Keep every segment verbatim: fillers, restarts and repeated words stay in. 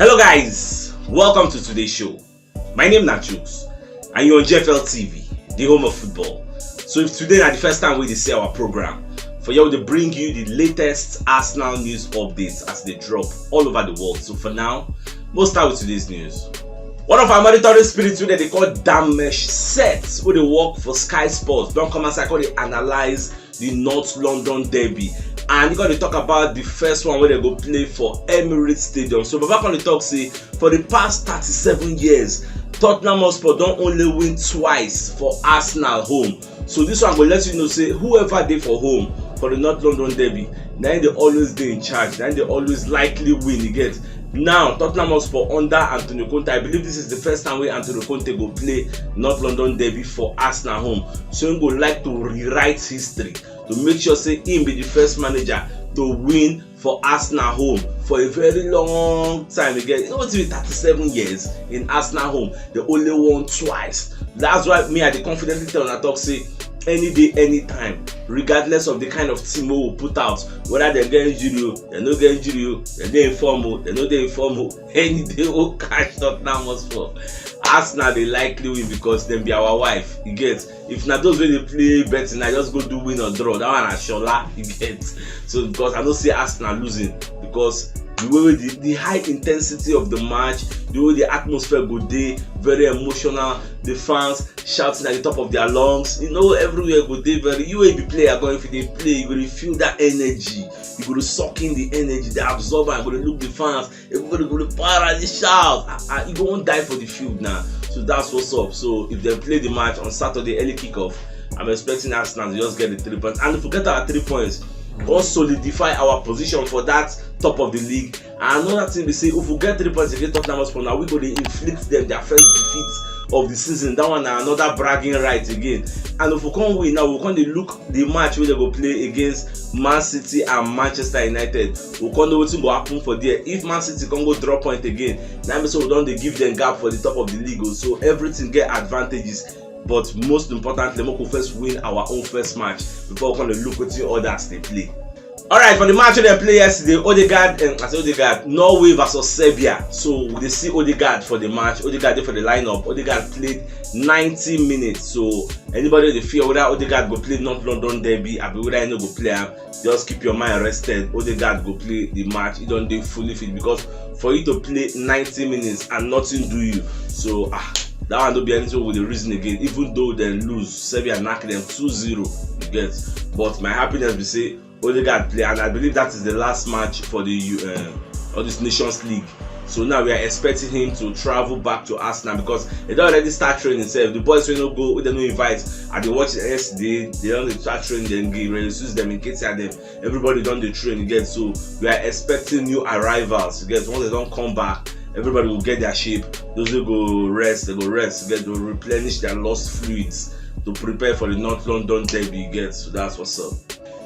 Hello guys, welcome to today's show. My name na Jukes and you're on G F L T V, the home of football. So if today na the first time we dey see our program, for here we dey bring you the latest Arsenal news updates as they drop all over the world. So for now, we'll start with today's news. One of our monitoring spirits wey dem dey call Damesh Set, wey dey work for Sky Sports, don come outside come dey analyse the North London derby, and he come dey talk about the first one wey dem go play for Emirates Stadium. So Baba come dey talk say for the past thirty-seven years, Tottenham Hotspur don only win twice for Arsenal home. So this one go let you know say whoever dey for home for the North London derby, na im dey always dey in charge, na im dey always likely win. You get? Now Tottenham Hotspur under Antonio Conte, I believe this is the first time wey Antonio Conte go play North London derby for Arsenal home. So he go like to rewrite history to make sure say him be the first manager to win for Arsenal home for a very long time. Again, you know wetin be thirty-seven years in Arsenal home, they only won twice. That's why me I dey confidently tell una talk say any day, anytime, regardless of the kind of team wey we put out, whether dem get injury o, dem no get injury o, dem dey in form o, dem no dey in form o, any day we catch Tottenham Hotspur, Arsenal dey likely win because dem be our wife. You get? If na those wey dey play betting, I just go do win or draw. That one na shola. You get? So because I no see Arsenal losing because the way wey the, the high intensity of the match, the way the atmosphere go dey very emotional, the fans shouting at the top of their lungs, you know, everywhere go dey very, you wey be player, going if you dey play, you go dey feel that energy, you go dey suck in the energy, dey absorb am, you go dey look the fans, everybody go dey para, dey shout, ah, ah, you go wan die for the field now. So that's what's up. So if dem play the match on Saturday, early kickoff, I'm expecting Arsenal to just get the three points. And if we get our three points, we go solidify our position for that top of the league. And another thing be say, if we get three points against Tottenham Hotspur now, we go dey inflict them their first defeat of the season. That one na another bragging right again. And if we come win now, we come dey look the match wey dem go play against Man City and Manchester United. We come know wetin go happen for there. If Man City come go draw point again, na be so we don dey give them gap for the top of the league o. So everything get advantages. But most importantly, make we first win our own first match before we come dey look wetin others dey play. Alright, for the match wey dem play yesterday, Odegaard, um, I say Odegaard, Norway versus Serbia. So we dey see Odegaard for the match. Odegaard dey for the lineup. Odegaard played ninety minutes. So anybody wey dey fear whether Odegaard go play North London derby, abi whether he no go play am, just keep your mind rested. Odegaard go play the match. He don dey fully fit because for you to play ninety minutes and nothing do you, so ah, that one no be anything we dey reason again. Even though dem lose, Serbia knack them two zero. You get? But my happiness be say Odegaard play, and I believe that is the last match for the U- um, all this Nations League. So now we are expecting him to travel back to Arsenal because they don already start training sef. The boys wey no go, wey dem no invite, I dey watch yesterday, they don dey start training, dem dey resume them in case dem, everybody don dey train again. So we are expecting new arrivals. You get? Once they don come back, everybody will get their shape. Those wey go rest, they go rest. You get? They will replenish their lost fluids to prepare for the North London derby. You get? So that's what's up.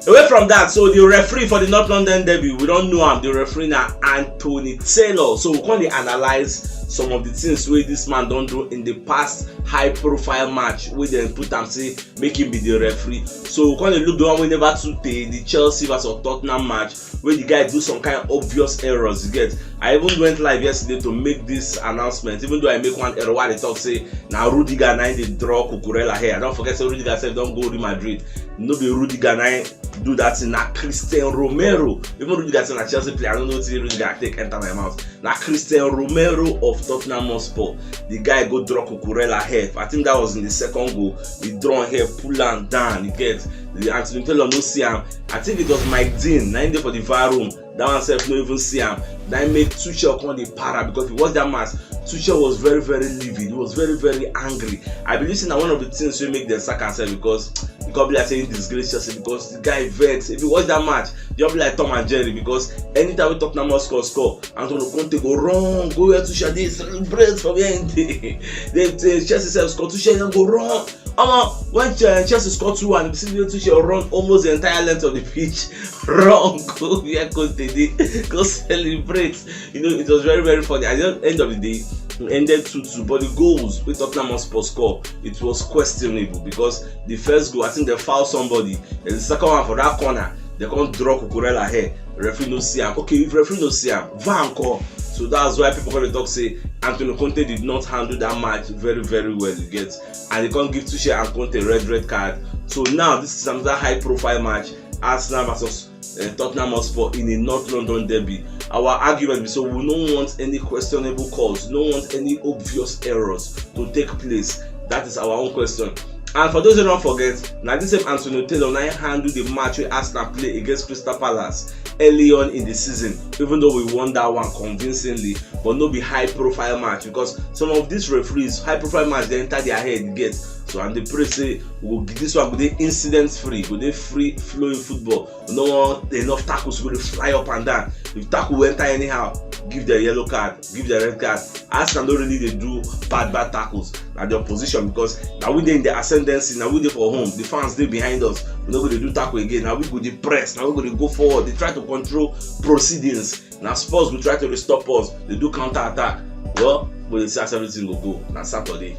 Away from that, so the referee for the North London derby, we don know am. The referee na Anthony Taylor. So we come dey analyse some of the things wey this man don do in the past high-profile match wey dem put am say make him be the referee. So we come dey look the one wey never too tey, the Chelsea versus Tottenham match, wey the guy do some kind obvious errors. You get? I even went live yesterday to make this announcement, even though I make one error wey I dey talk say na Rudiger na him dey draw Cucurella hair. I don forget say Rudiger sef don go Real Madrid. No be Rudiger na him do that thing, na Christian Romero. Even Rudiger say na Chelsea player, I no know wetin Rudiger take enter my mouth. Na Christian Romero of Tottenham Hotspur. The guy go draw Cucurella hair. I think that was in the second goal. He draw hair, pull am down. You get? The Anthony Taylor no see am. I think it was Mike Dean na him dey for the V A R room. That one sef no even see am. Na him make Tuchel come dey para because if you watch that match, Tuchel was very, very livid. He was very, very angry. I believe say na one of the things wey make dem sack am sef because e come be like say he disgrace Chelsea because the guy vex. If you watch that match, you be like Tom and Jerry because anytime wey Tottenham score score, Antonio Conte go run go where Tuchel dey, celebrate for where he dey. Then uh, Chelsea sef score, Tuchel go run. Omo, when Ch- Chelsea score two one, you see the way Tuchel run almost the entire length of the pitch, run go where Conte dey, go celebrate. You know, it was very, very funny. At the end of the day, it ended two two, but the goals wey Tottenham Hotspur score, it was questionable because the first goal, I think they foul somebody. Then the second one for that corner, they come draw Cucurella hair. Referee no see am. Okay, if referee no see am, V A R nko? So that's why people come dey talk say Antonio Conte did not handle that match very, very well, you get. And they come give Tuchel and Conte red, red card. So now this is another high profile match. Arsenal versus uh, Tottenham Hotspur in a North London derby. Our argument is so we don't want any questionable calls, we don't want any obvious errors to take place. That is our own question. And for those who don't forget, now this same Antonio Taylor now handle the match where Arsenal play against Crystal Palace early on in the season, even though we won that one convincingly, but no be high profile match, because some of these referees, high profile match, they enter their head get. So and they pray say we go this one go dey incident free, go dey free flowing football. No one enough tackles go dey fly up and down. If tackle enter anyhow, give their yellow card, give their red card. Arsenal don't really they do bad bad tackles at the opposition, because now we dey in the ascendancy, now we dey for home, the fans dey behind us. We no go dey do tackle again. Now we go dey press, now we go dey go forward. They try to control proceedings. Now Spurs will try to restore us. They do counter attack. Well, we dey see as everything go go. Now Saturday.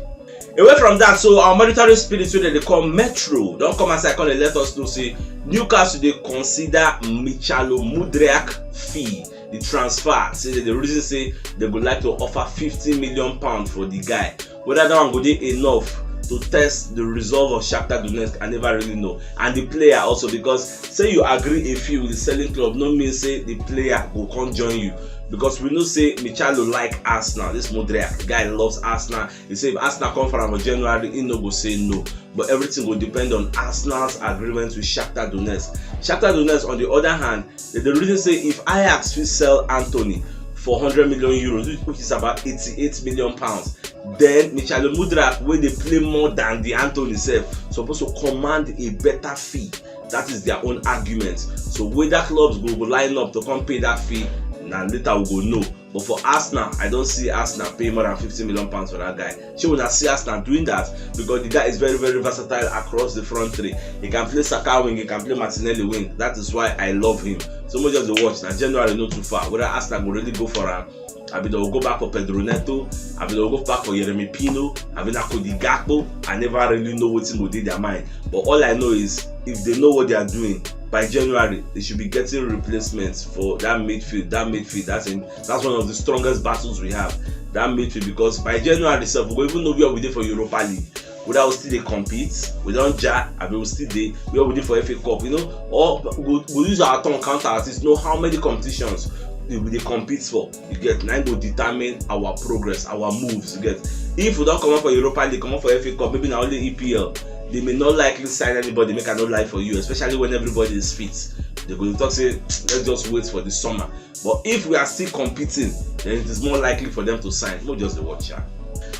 Away from that, so our monitoring spirit wey dem dey call Metro don't come outside, come dey let us know say Newcastle dey consider Michalo Mudryk fee, the transfer. Say the reason say they would like to offer fifty million pounds for the guy. Whether that one go dey enough to test the resolve of Shakhtar Donetsk, I never really know. And the player also, because say you agree a fee with the selling club, no mean say the player go come join you. Because we know say Michalo like Arsenal. This Mudryk guy loves Arsenal. He say if Arsenal come for him for January, he no go say no. But everything will depend on Arsenal's agreement with Shakhtar Donetsk. Shakhtar Donetsk, on the other hand, the reason say if Ajax will sell Anthony for one hundred million euros, which is about eighty-eight million pounds, then Michalo Mudryk, where they play more than the Anthony self, supposed to command a better fee. That is their own argument. So whether clubs go, go line up to come pay that fee, now later we go know. But for Arsenal, I don't see Arsenal pay more than fifty million pounds for that guy. She would not see Arsenal doing that, because the guy is very, very versatile across the front three. He can play Saka wing, he can play Martinelli wing. That is why I love him. So much just the watch now. January not too far. Whether Arsenal will really go for him, I mean, they'll go back for Pedro Neto. I mean, they'll go back for Jeremy Pino. I mean, Cody Gakpo. I never really know what team will do their mind. But all I know is if they know what they are doing, by January they should be getting replacements for that midfield. That midfield, that's in, that's one of the strongest battles we have. That midfield, because by January itself, we go even know where we dey for Europa League. Whether we still dey compete, we don't ja, I mean, we still dey where we dey for F A Cup, you know, or we, we use our tongue counter artists, know how many competitions we dey compete for. You get, now go determine our progress, our moves. You get, if we don't come up for Europa League, come up for F A Cup, maybe now only E P L, they may not likely sign anybody. Make I no lie for you, especially when everybody is fit. They go talk say let's just wait for the summer. But if we are still competing, then it is more likely for them to sign. We'll just dey watch out.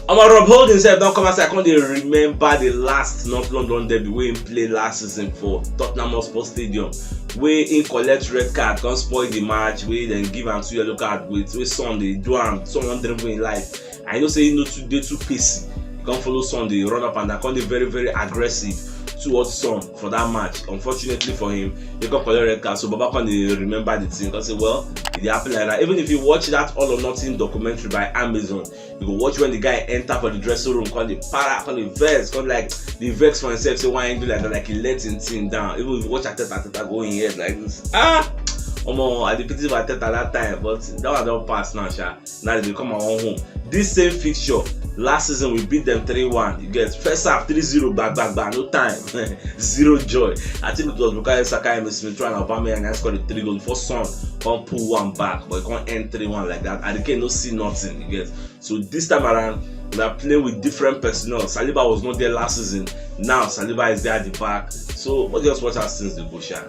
Omo, Rob Holding sef don come outside, come dey remember the last North London derby wey he play last season for Tottenham Hotspur Stadium, wey he collect red card, come spoil the match, wey then give am two yellow card with, wey Son dey do am, Son wan dribble in life. I know say he no too dey too pacey. He come follow Son dey run up and down, come dey very, very aggressive towards Son for that match. Unfortunately for him, he come collect red card. So Baba come dey remember the thing, come say, well, it dey happen like that. Even if you watch that All or Nothing documentary by Amazon, you go watch when the guy enter for the dressing room, come dey para, come dey vex, come like dey vex for himself, say why he do like that, like he let him thing down. Even if you watch Arteta, Arteta go in head like this. Ah, omo, I dey pity for Arteta that time, but that one don pass now, sha. Now they come our own home. This same fixture last season, we beat them three one. You get, first half three zero, back, back, back, no time. Zero joy. I think it was Bukayo Saka, Emil Smith Rowe, and Aubameyang, and scored the three goals. Before Son come pull one back, but it can't end three one like that. And the game no see nothing. You get, so this time around, we are playing with different personnel. Saliba was not there last season. Now Saliba is there at the back. So what, just watch how things dey go, sha.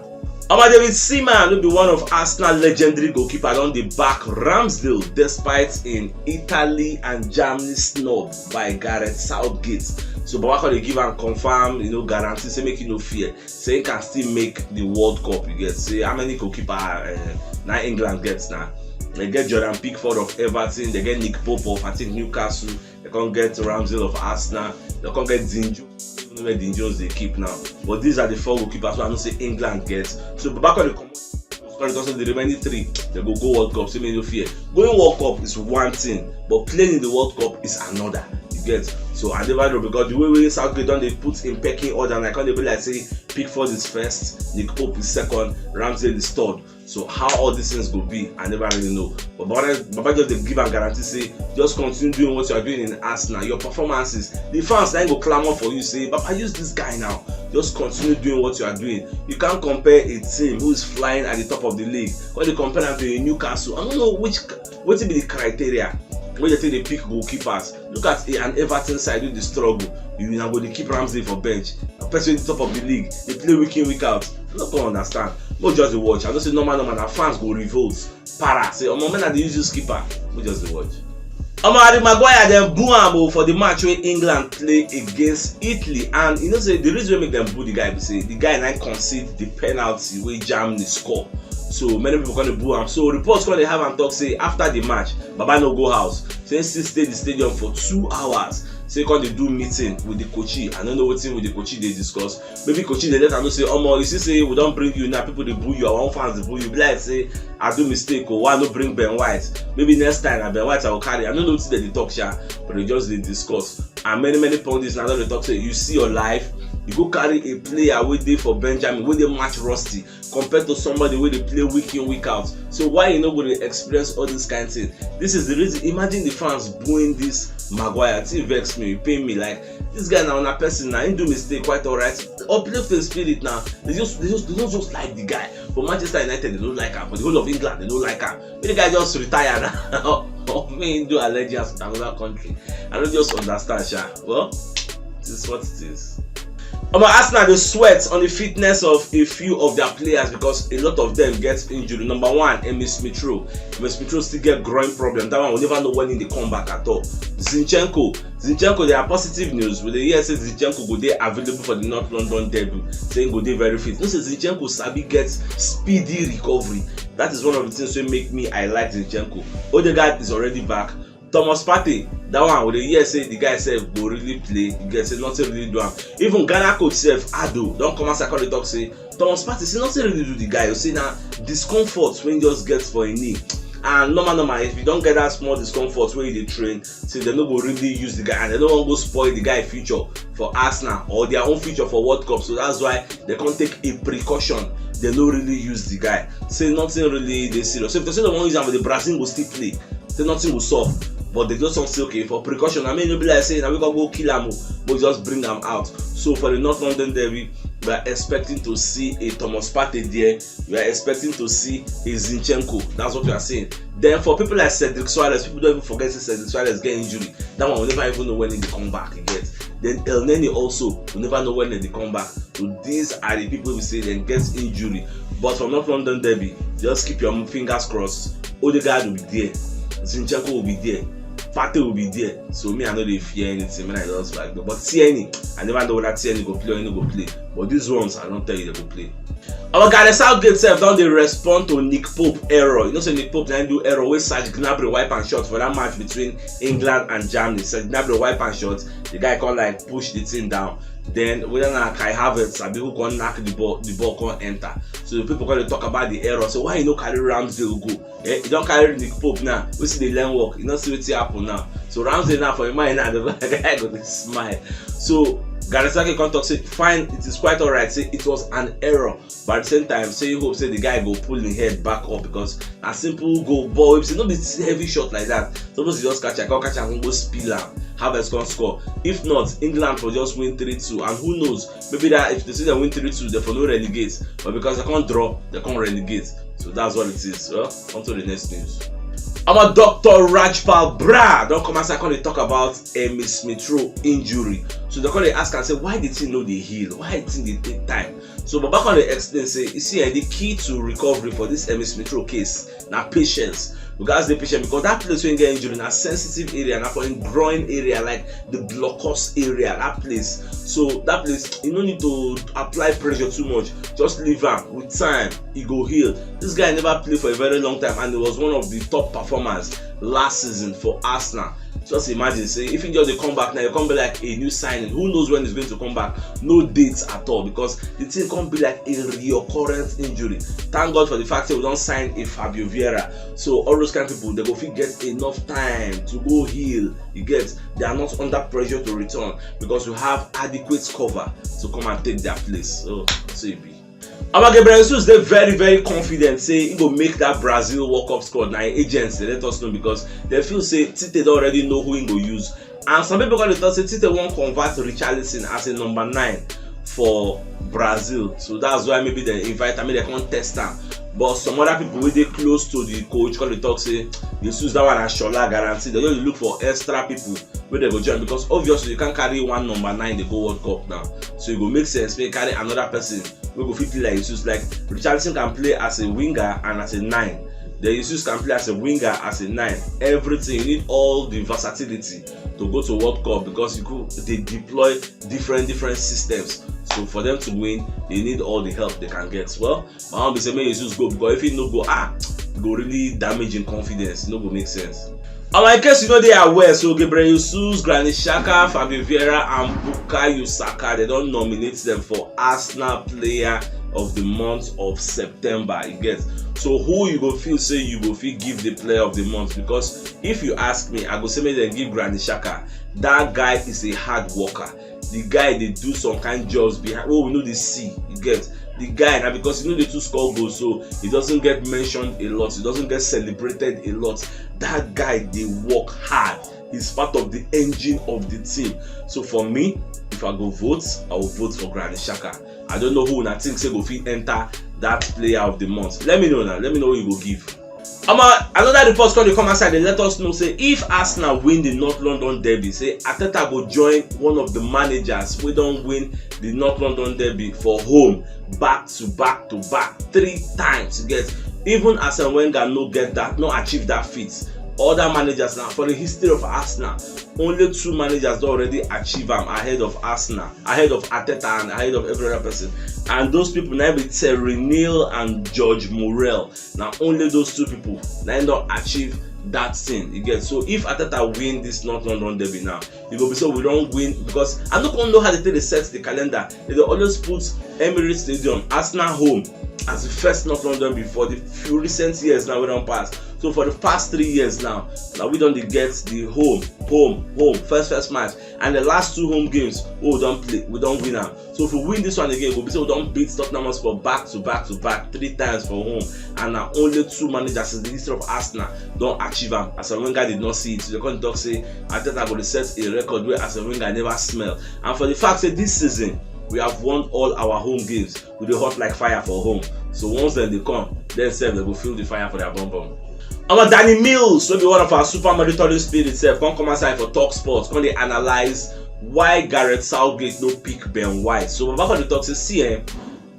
Omo, David Seaman, who be one of Arsenal legendary goalkeeper, don dey back Ramsdale despite in Italy and Germany snub by Gareth Southgate. So Baba come dey give am confirm, you know, guarantee, say make you no fear. Say he can still make the World Cup. You get, say how many goalkeeper uh, now England gets now? They get Jordan Pickford of Everton, they get Nick Pope of, I think, Newcastle, they can't get Ramsdale of Arsenal, they can't get Dean Jones. Even where Dean Jones they keep now. But these are the four goalkeepers who I know say England gets. So Baba come dey come. Sorry, also the remaining three, they go go World Cup. Say me no fear. Going World Cup is one thing, but playing in the World Cup is another. You get, so I never know, because the way we Southgate don dey put in pecking order, and I can't be like say Pickford is first, Nick Pope is second, Ramsdale is third. So how all these things go be, I never really know. But Baba, Baba just dey give am guarantee say just continue doing what you are doing in Arsenal. Your performances, the fans na go clamor for you say, "Baba, use this guy now." Just continue doing what you are doing. You can't compare a team who is flying at the top of the league when they compare am to a Newcastle. I don't know which wetin be the criteria wey dey take dey pick goalkeepers. Look at a, an Everton side wey dey struggle. You na go dey keep Ramsey for bench. A person wey dey top of the league, dey play week in, week out. I no come understand. Mo just dey watch. I know say normal, normal, na fans go revolt. Para say, "Omo, make I dey use this keeper." Mo just dey watch. Omo, Harry Maguire dem boo am o for the match wey England play against Italy, and you know say the reason wey make dem boo the guy be say the guy na concede the penalty wey Germany score. So many people come dey boo am. So reports come dey have am talk say after the match, Baba no go house. Say he still stay the stadium for two hours. Say he come dey do meeting with the coachee. I no know wetin with the coachee dey discuss. Maybe coachee dey let am know say, "Omo, you see say we don bring you now, people dey boo you, our own fans dey boo you. Be like say I do mistake o, why I no bring Ben White? Maybe next time na Ben White I go carry." I no know wetin dem dey talk sha, but they just dey discuss. And many, many pundits now don dey talk say, "You see your life, you go carry a player wey dey for Benjamin, wey dey match rusty, compared to somebody wey dey play week in, week out. So why you no go dey experience all this kind thing?" This is the reason. Imagine the fans booing this Maguire. It vex me, it pain me. Like, this guy na una person na, he do mistake, quite alright. Uplift his spirit now. They just, they just, they don't just like the guy. For Manchester United, they don't like am. For the whole of England, they don't like am. Make the guy just retire now. Or make him do allegiance with another country. I don't just understand sha. Well, this is what it is. Omo, Arsenal dey sweat on the fitness of a few of their players because a lot of them get injury. Number one, Emil Smith Rowe. Emil Smith Rowe still get groin problem. That one, we never know when he dey come back at all. Zinchenko, Zinchenko, there are positive news. We dey hear say Zinchenko go dey available for the North London derby. Say he go dey very fit. You know say Zinchenko sabi get speedy recovery. That is one of the things wey make me I like Zinchenko. Odegaard is already back. Thomas Partey, that one, we dey hear say the guy sef go really play. You get say nothing really do am. Even Ghana coach sef, Ado, don come outside come dey talk say Thomas Partey say nothing really do the guy. You see na discomfort wey he just get for him knee. And normal, normal, if you don get that small discomfort wey you dey train, say they no go really use the guy, and they no wan go spoil the guy future for Arsenal or their own future for World Cup. So that's why they come take a precaution. They no really use the guy. Say nothing really dey serious. So if they say they wan use am for the Brazil, go still play. Say nothing go sup. But they just wan say, "Okay, for precaution." I mean, no be like say na we go go kill am o, but just bring am out. So for the North London derby, we are expecting to see a Thomas Partey there. We are expecting to see a Zinchenko. That's what we are saying. Then for people like Cedric Soares, people don't even forget say Cedric Soares get injury. That one, we never even know when he dey come back again. Then Elneny also, we never know when he dey come back. So these are the people we say dem get injury. But for North London derby, just keep your fingers crossed. Odegaard will be there. Zinchenko will be there. Partey will be there. So me, I no dey fear anything. When I just like, but Tierney, I never know whether Tierney go play or he no go play. But these ones, I don tell you they go play. Our Gareth Southgate sef don dey respond to Nick Pope error. You know say Nick Pope na him do error wey Serge Gnabry wipe am shot for that match between England and Germany. Serge Gnabry wipe am shot. The guy come like push the thing down. Then whether na Kai Havertz abi who come knock the ball, the ball come enter. So the people come dey talk about the error. So why you no carry Ramsdale go? Eh, you don carry Nick Pope now. We see the learn work. You no see wetin happen now. So Ramsdale now for your mind now, the guy go dey smile. So Gareth Southgate come talk say, "Fine, it is quite alright." Say it was an error, but at the same time, say he hope say the guy go pull him head back up because a simple goal ball, if say no be heavy shot like that, suppose you just catch am, come catch am, go spill am. Havertz come score. If not, England for just win three two, and who knows? Maybe that if they say they win three two, they for no relegate. But because they can't draw, they can't relegate. So that's what it is. Well, on to the next news. Our Doctor Rajpal Bra don come outside come dey talk about Emil Smith Rowe injury. So they come dey ask am say why the thing no dey heal, why the thing dey take time. So Baba come dey explain say, you see, eh, the key to recovery for this Emil Smith Rowe case na patience. You gats dey patient because that place wey he get injury na sensitive area, na for him groin area, like the blocus area, that place. So that place, you no need to apply pressure too much. Just leave am. With time, e go heal. This guy never play for a very long time, and he was one of the top performers last season for Arsenal. Just imagine say if he just dey come back now, he come be like a new signing. Who knows when he's going to come back? No dates at all, because the thing come be like a reoccurrent injury. Thank God for the fact that we don sign a Fabio Vieira. So all those kind of people, they go fit get enough time to go heal. You get, they are not under pressure to return because we have adequate cover to come and take their place. So, so e be. Omo, Gabriel Jesus dey very, very confident say he go make that Brazil World Cup squad. Na him agents dey let us know, because they feel say Tite don already know who he go use. And some people come dey talk say Tite wan convert Richarlison as a number nine for Brazil. So that's why maybe they invite am, make they come test am. But some other people wey dey close to the coach come dey talk say Jesus, that one na Shola guarantee. They just dey look for extra people wey they go join, because obviously you can't carry one number nine dey go World Cup now. So e go make sense make you carry another person wey go fit play like Jesus. Like, Richarlison can play as a winger and as a nine. Then Jesus can play as a winger, as a nine. Everything, you need all the versatility to go to World Cup, because you go dey deploy different, different systems. So for them to win, they need all the help they can get. Well, my own be say make Jesus go, because if he no go, ah, e go really damage him confidence. E no go make sense. Omo, in case you no dey aware, so Gabriel Jesus, Granit Xhaka, Fabio Vieira, and Bukayo Saka, they don nominate them for Arsenal Player of the Month of September. You get? So who you go feel say you go fit give the Player of the Month? Because if you ask me, I go say make dem give Granit Xhaka. That guy is a hard worker. The guy dey do some kind jobs behind wey we no dey see. You get? The guy, na because he no dey too score goals, so he doesn't get mentioned a lot, he doesn't get celebrated a lot. That guy dey work hard. He's part of the engine of the team. So for me, if I go vote, I will vote for Granit Xhaka. I don't know who una think say go fit enter that Player of the Month. Let me know now. Let me know who you go give. Omo, another report come dey come outside dey let us know say if Arsenal win the North London derby, say Arteta go join one of the managers wey don win the North London derby for home back to back to back three times. You get? Even Arsene Wenger no get that, no achieve that feat. Other managers now, for the history of Arsenal, only two managers don already achieve am ahead of Arsenal, ahead of Arteta, and ahead of every other person. And those people na be Terry Neill and George Murrell. Na only those two people na im don achieve that thing. You get? So if Arteta win this North London derby now, e go be say we don win, because I no come know how they take dey set the calendar. They dey always put Emirates Stadium, Arsenal home, as the first North London derby for the few recent years now wey don pass. So for the past three years now, na we don dey get the home, home, home, first, first match, and the last two home games wey we don play, we don win am. So if we win this one again, e go be say we don beat Tottenham Hotspur back to back to back three times for home, and na only two managers in the history of Arsenal don achieve am. Arsene Wenger did not see it. So they come talk say Arteta go dey set a record wey Arsene Wenger never smell. And for the fact say this season we have won all our home games, we dey hot like fire for home. So once dem dey come, dem sef dem go feel the fire for their bum bum. Omo, Danny Mills, wey be one of our super monitoring spirits sef, come come outside for Talk Sports, come dey analyse why Gareth Southgate no pick Ben White. So Baba come dey talk say, see, eh,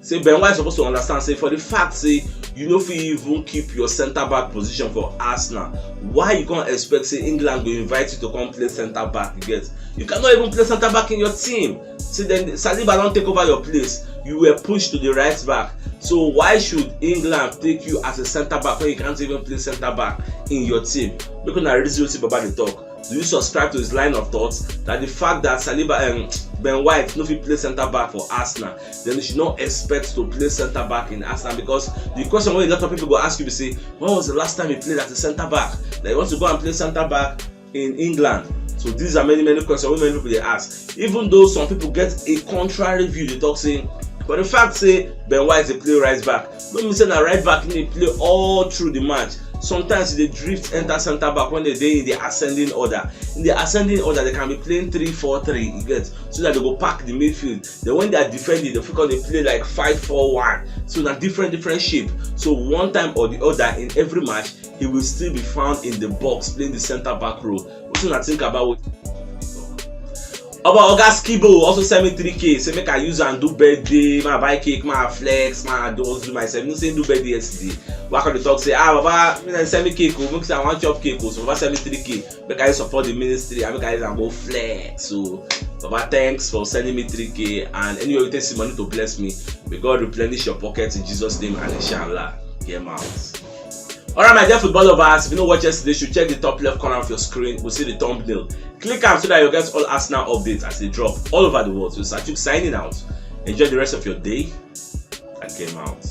say Ben White suppose to understand say for the fact say you no fit even keep your centre back position for Arsenal, why you come expect say England go invite you to come play centre back? You get? You cannot even play centre back in your team. See, then Saliba don take over your place. You were pushed to the right back. So why should England take you as a centre back when you can't even play centre back in your team? Make una reason wetin Baba dey talk. Do you subscribe to his line of thoughts that the fact that Saliba and Ben White no fit play centre back for Arsenal, then you should not expect to play centre back in Arsenal? Because the question wey a lot of people go ask you be say, when was the last time you played as a centre back? Like, you want to go and play centre back in England? So these are many, many questions wey many people dey ask. Even though some people get a contrary view, they talk say, for the fact say Ben White dey play right back, no mean say na right back he dey play all through the match. Sometimes he dey drift enter centre back when they dey in the ascending order. In the ascending order, they can be playing three four three, you get, so that they go pack the midfield. Then when they are defending, they fit come dey play like five four one. So na different, different shape. So one time or the other in every match, he will still be found in the box playing the centre back role. Wetin una think about wetin Oba? Oga Skibo also send me three K, say make I use am do birthday, make I buy cake, make I flex, make I do, do myself. You know say he do birthday yesterday. Why come dey talk say, ah, Baba, make dem send me cake o, make say I wan chop cake o. So Baba send me three K, make I support the ministry and make I use am go flex. So Baba, thanks for sending me three K, and anywhere you take see money to bless me, may God replenish your pocket in Jesus' name and inshallah. Hear mouth. Alright, my dear football lovers, if you no watch yesterday show, check the top left corner of your screen. We see the thumbnail. Click am so that you get all Arsenal updates as they drop all over the world. So Sachuk signing out. Enjoy the rest of your day. I came out.